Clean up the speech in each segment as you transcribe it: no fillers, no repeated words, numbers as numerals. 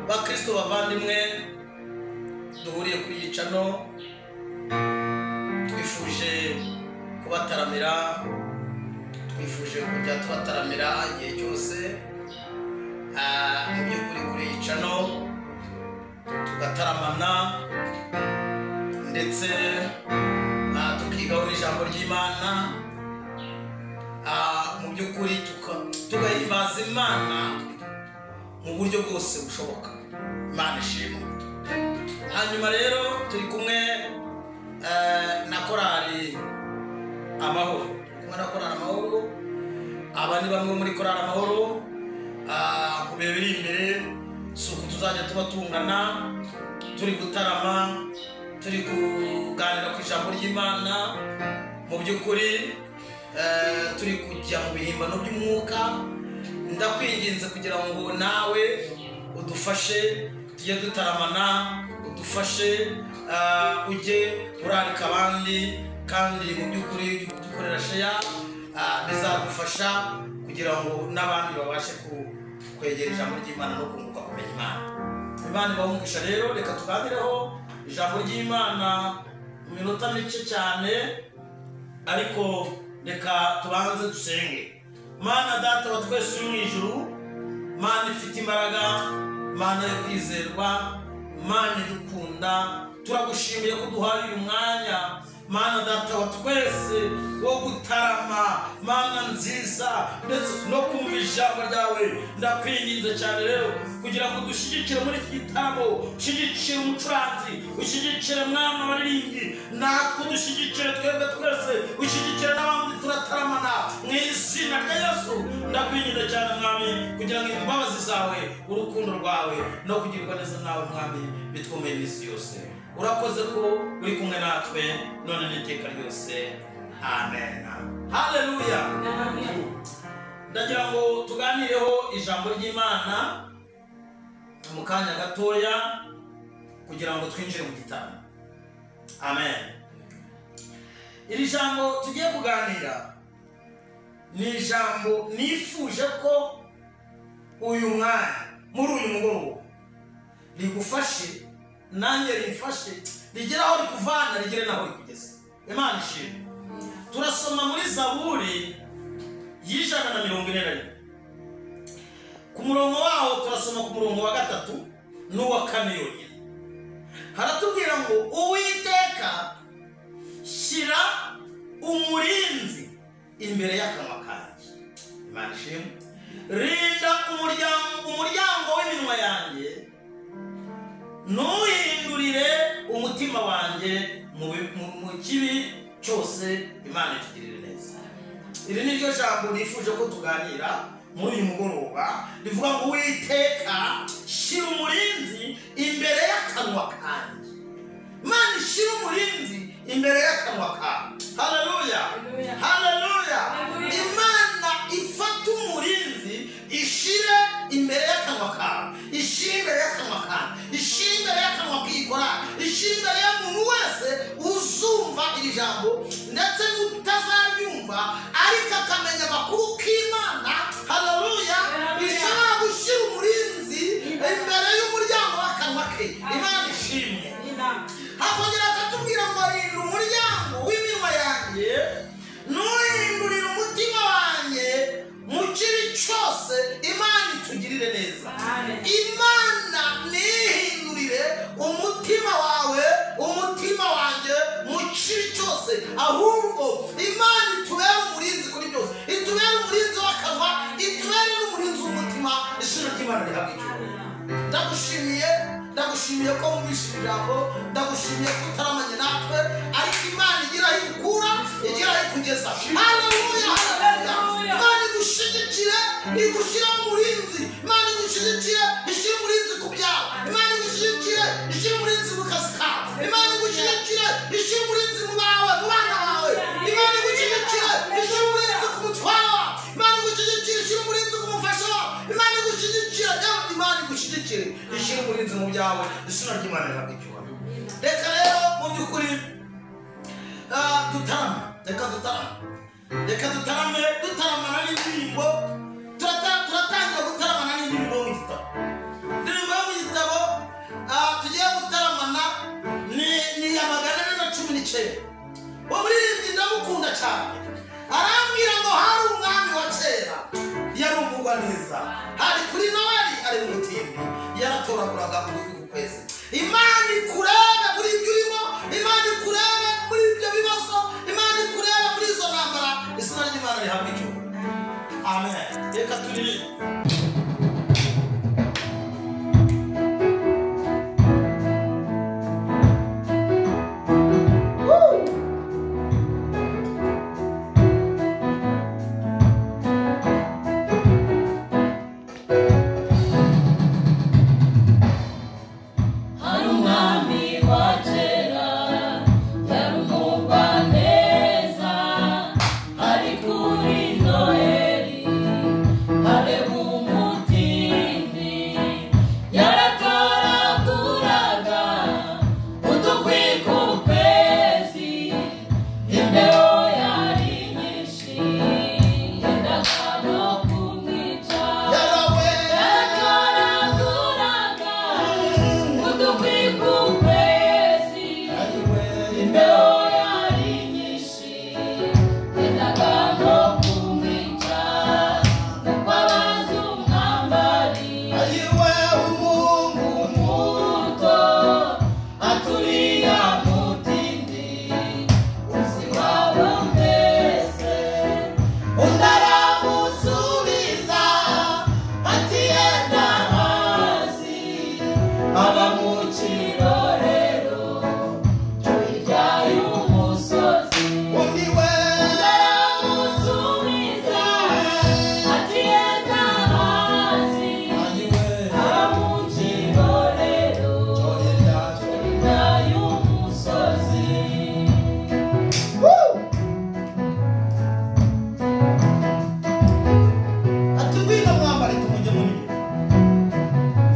Bakristo bavandimwe duhuriye kuri yicano, twifuje kubataramira, twifuje kujya tubataramira igihe cyose. Mu by'ukuri kuri yicano tugataramana ndetse tukigaho n'ijambo ry'Imana. Mu by'ukuri tugahimbaza Imana mu buryo bwose bushoboka. Imana ishimwe. Hanyuma rero turi kumwe na korali Amahoro. Kumwe na korali Amahoro, aba ni bamwe muri korali Amahoro. Mu bihe biri imbere si uku tuzajya tuba tungana, turi gutarama, turi kuganira ku ijambo ry'Imana. Mu by'ukuri turi kujya mu bihimbano by'umwuka. Ndakwinginze kugira ngo nawe udufashe tujye dutaramana, udufashe ujye urarika abandi, kandi mu by'ukuri dukorera share bizadufasha kugira ngo n'abandi babashe kwegera ijambo ry'Imana no kunguka kumenya Imana. Imana ibahe umugisha. Rero reka tuganireho ijambo ry'Imana mu minota mike cyane, ariko reka tubanze dusenge. Mana Data wa twese uri mu ijuru, Mana ifite imbaraga, Mana yo kwizerwa, Mana idukunda, turagushimiye ko duhaye uyu mwanya. Mana data wa twese wo gutarama, Mana nziza, ndetse no kumva ijambo ryawe. Ndakwinginze cyane rero kugira ngo dushyigikire muri iki gitaramo, ushyigikire umucuranzi, ushyigikire mwana waririmbyi, natwe dushyigikire twebwe twese, ushyigikire n'abandi turataramana mu izina rya Yesu. Ndakwinginze cyane Mwami kugira ngo imbabazi zawe, urukundo rwawe no kugirwa neza nawe Mwami bitwomeye iminsi yose. Urakoze ko uri kumwe natwe none n'iteka ryose, amen. Haleluya. Ndagira ngo tuganireho ijambo ry'Imana mu kanya gatoya kugira ngo twinjire mu gitaramo. Amen. Iri jambo tugiye kuganira ni ijambo nifuje ko uyu mwanya muri uyu mugoroba rigufashe, nanjye rimfashe, rigere aho rikuvana, rigere naho rikugeza. Imana ishimwe. Turasoma muri Zaburi y'141, ku murongo waho turasoma ku murongo wa 3 n'uwa 4 yonyine. Haratubwira ngo Uwiteka shyira umurinzi imbere y'akanwa kanjye. Imana ishimwe. Rinda umuryango w'iminwa yanjye, ntuhindurire umutima wanjye mu kibi cyose. Imana itugirire neza. Iri ni ryo jambo nifuje ko tuganira muri uyu mugoroba, rivuga ngo Uwiteka shyira umurinzi imbere y'akanwa kanjye. Imana ishyira umurinzi imbere y'akanwa kawe. Haleluya, haleluya. Imana ifata umurinzi ishire imbere y'akanwa kawe, ishire imbere y'akanwa kawe, ishire imbere y'akanwa k'ikora, ishire imbere y'umuntu wese uzumva iri jambo ndetse n'utazaryumva ariko akamenya amakuru k'Imana. Haleluya. Ishobora gushyira umurinzi imbere y'umuryango w'akanwa ke. Imana ishimwe. Hakongera akatubwira ngo rinda umuryango w'iminwa yanjye, ntuhindurire umutima wanjye mu kibi cyose. Imana itugirire neza. Imana ntihindurire umutima wawe, umutima wanjye mu kibi cyose, ahubwo Imana itubere umurinzi kuri byose, itubere umurinzi w'akanwa, itubere n'umurinzi w'umutima. Ishuri ry'Imana rihabwa icyubahiro. Ndagushimiye, ndagushimiye ko wumvise ijambo, ndagushimiye ko utaramanye natwe, ariko Imana igira aho igukura, igira aho ikugeza. Haleluya, haleluya. Imana igushyigikire, igushyire umurinzi. Imana igushyigikire, ishyire umurinzi ku byawe. Imana igushyigikire, ishyire umurinzi mu kazi kawe. Imana igushyigikire, ishyire umurinzi mu bawe, mu bana bawe. Imana igushyigikire, ishyire umurinzi ku mutware wawe. Imana igushyigikire, ishyire umurinzi ku mufasha wawe. Imana igushyigikire, Imana igushyigikire, ishyire umurinzi mu byawe. Izina ry'Imana rihabwe icyubahiro. Reka rero mu by'ukuri dutarame, reka dutarame, reka dutarame, dutaramana n'indirimbo. Turatangira gutaramana n'indirimbo yo mu gitabo. Indirimbo yo mu gitabo tugiye gutaramana ni iya 419. Uwo muririmbyi ndamukunda cyane. Arambwira ngo hari umwami wa kera yari umugwaneza, hari kuri Noheli ari mu mutindi, yaratoraguraga udukwi ku kwezi. Imana ikurebe muri ibyo urimo, Imana ikurebe muri ibyo bibazo, Imana ikurebe muri izo ntambara. Izina ry'Imana rihabwa icyubahiro. Amen. Reka turirimbe.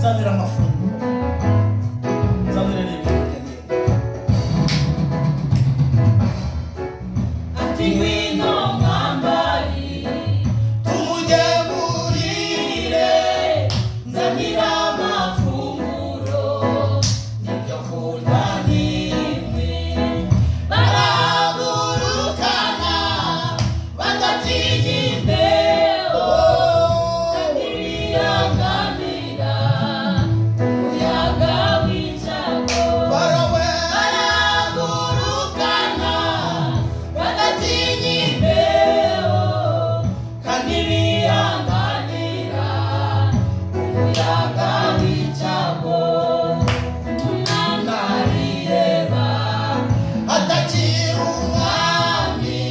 Nzanira amafunguro, nzanira n'ibyo kurya n'ibyo. Ati ngwino mwambari Tumugemurire, nzanira amafunguro n'ibyo kurya n'imwe. Barahagurukana Badatinya imbeho kandi bihanganira umuyaga w'icyago. Barawe Barahagurukana badatinya imbeho kandi bihanganira umuyaga w'icyago. Umwana arireba atakira umwami,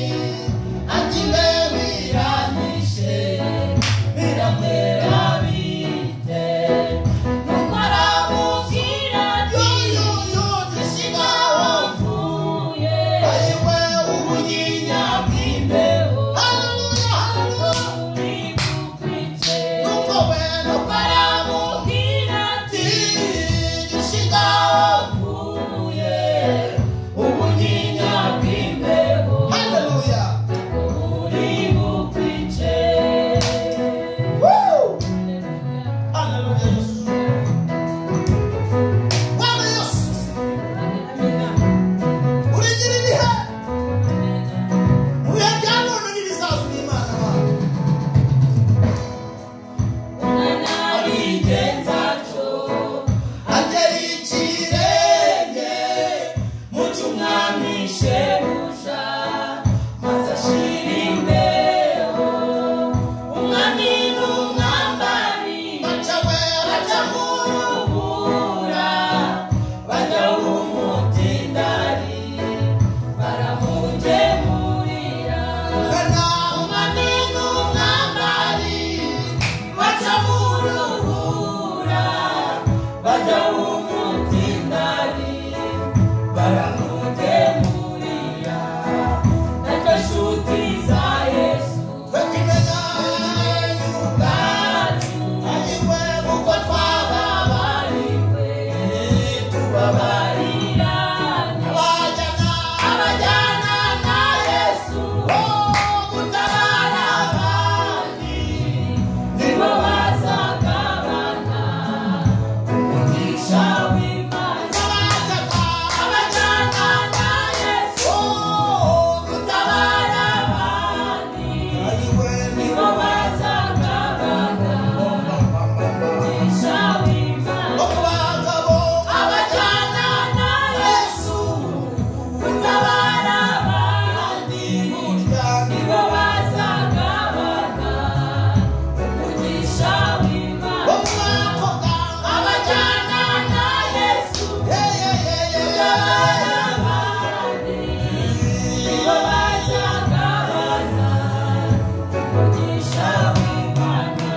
ati mbe biranyishe biramera bite? Nuko aramubwira ati yuyuyu gisigaho mvuye ayiwe ubunyinya bw'imbeho Haleluya, haleluya. buri bukwice. Nuko we Nuko aramubwira ati gisigaho mvuye ubunyinya bw'imbeho Haleluya. buri bukwice. Woo! Haleluya Yesu. Bwana Yesu, urigira ibihe mu bihe bya none n'ibizaza n'Imana bawe. Umwana arigenza atyo Agera ikirenge mu cy'umwami shebuja maze ashira imbeho. Umwami n'umwambari baca we baca mu rubura bajya umutindari baramugemurira. Gana Umwami n'umwambari baca mu rubura bajya umutindari baramugemurira. Natwe nshuti za Yesu twe kumenya ubwacu ayiwe uko twababariwe tubabarirane. abajyana Abajyana na Yesu oh gutabara abandi nibo bazagabana umugisha w'Imana. abajyana Abajyana na Yesu oh gutabara abandi ayiwe nibo bazagabana umugisha w'Imana. no ku bagabo Abajyana na Yesu gutabara abandi burya nibo bazagabana umugisha w'Imana. bo mu bakobwa Abajyana na Yesu gutabara abandi nibo bazagabana umugisha w'Imana.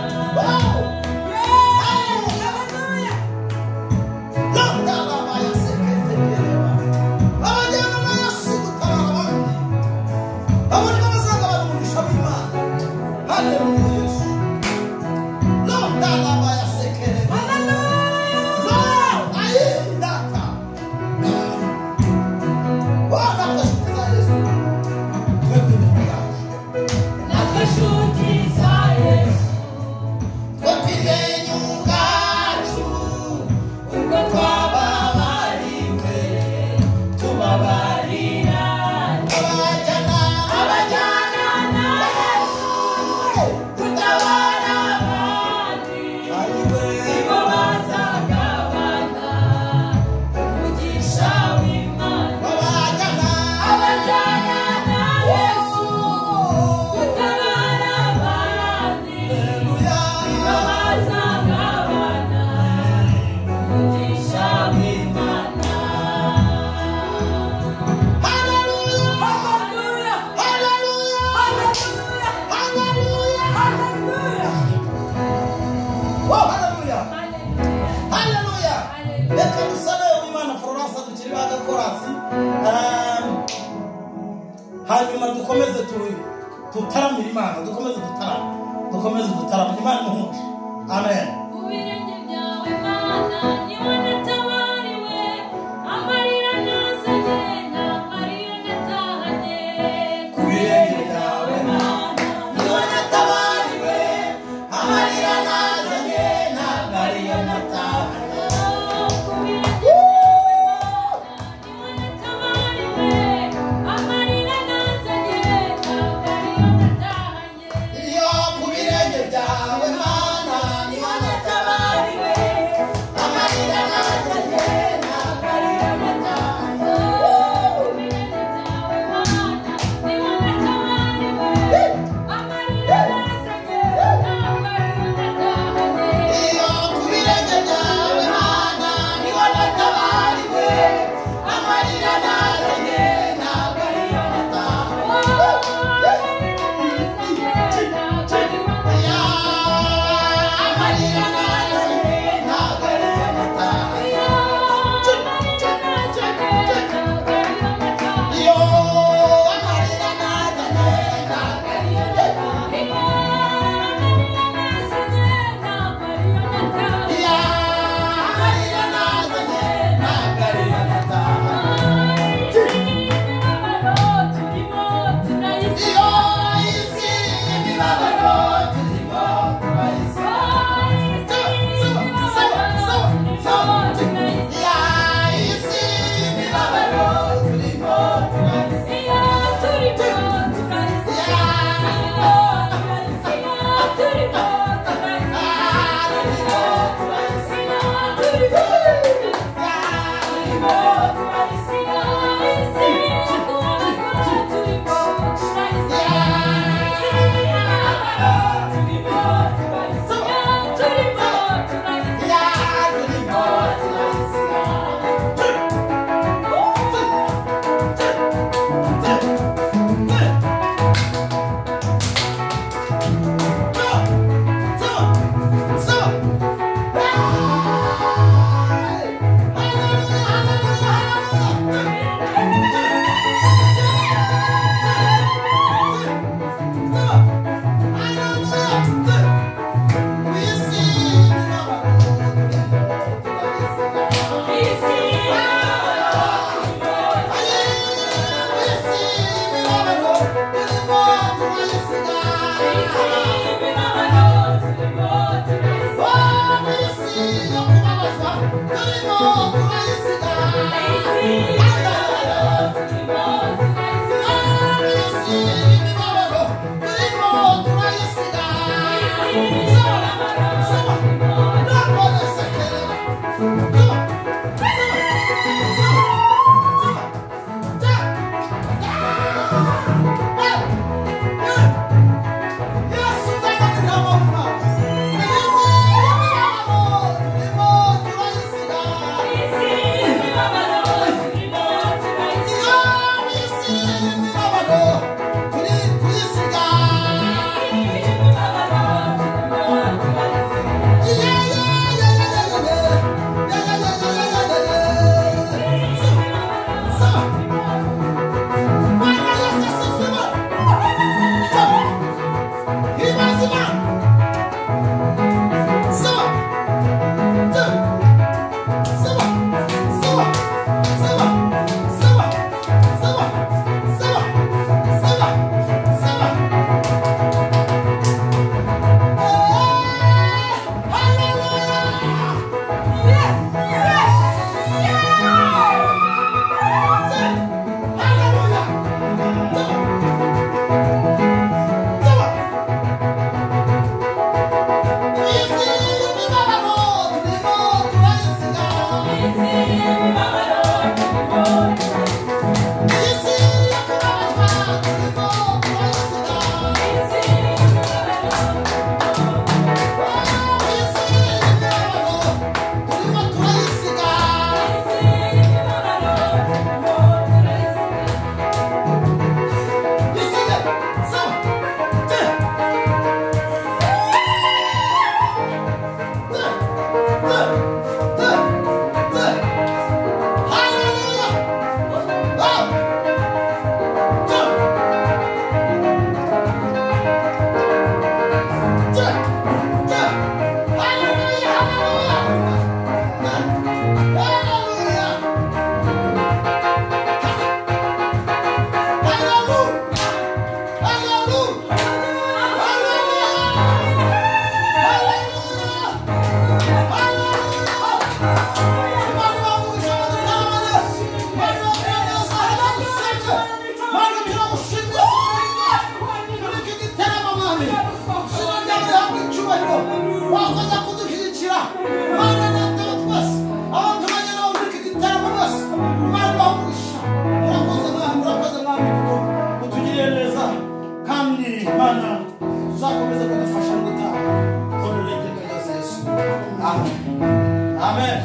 Natwe nshuti za Yesu ubwo twababariwe tubabarirane. Abajyana na Yesu gutabara abandi nibo bazagabana umugisha w'Imana. Abajyana na Yesu gutabara abandi nibo bazagabana umugisha w'Imana. Hallelujah! Hallelujah! Hallelujah! Wow, hallelujah! Hallelujah! Reka dusabe Uwimana Florence dukiri bagakorasi hanyuma dukomeze tutaramire Imana, dukomeze dutarame, dukomeze dutarame Imana imuhe umugisha. Amen. Mu birenge byawe Amen. Amen.